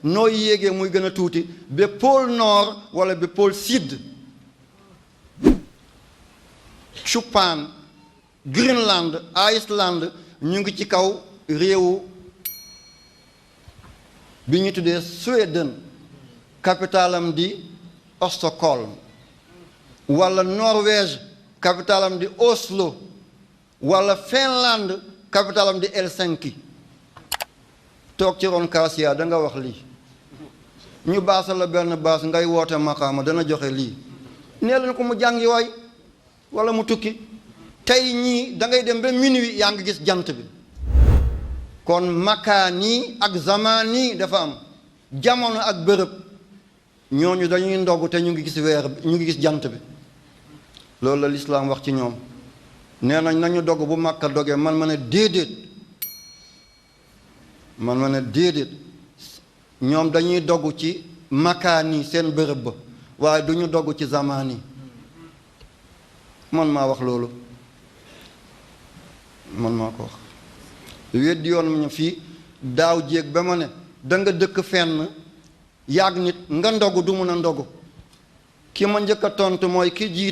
nooy yéegee muy gën a tuuti ba pôle nord wala ba pôle sud. Japan, Greenland, Iceland ñu ngi ci kaw réewu bi ñu tuddee Suède, capitalam di Stockholm, wala Norvège, capitalam di Oslo, wala Finlande, capitalam di Helsinki. toog ci ron kaasiya da nga wax lii ñu baasal la benn baas ngay woote maqaama dana joxe lii nee leen ko mu jàngi waay wala mu tukki. tey ñii da ngay dem ba minuit yaa ngi gis jant bi. kon makaani ak zamaani dafa am jamono ak bërëb ñooñu dañuy ndogg te ñu ngi gis weer bi ñu ngi gis jant bi. loolu la lislaam wax ci ñoom nee nañ nañu dogg bu Makka dogee man ma ne déedéet ñoom dañuy dogg ci makaani seen bërëb ba waaye du ñu dogg ci zamaani. man maa wax loolu man maa ko wax weddi yoon ma fii daaw jéeg ba ma ne da nga dëkk fenn yàgg nit nga ndogu du mun a ndogu ki ma njëkk a tontu mooy ki jiite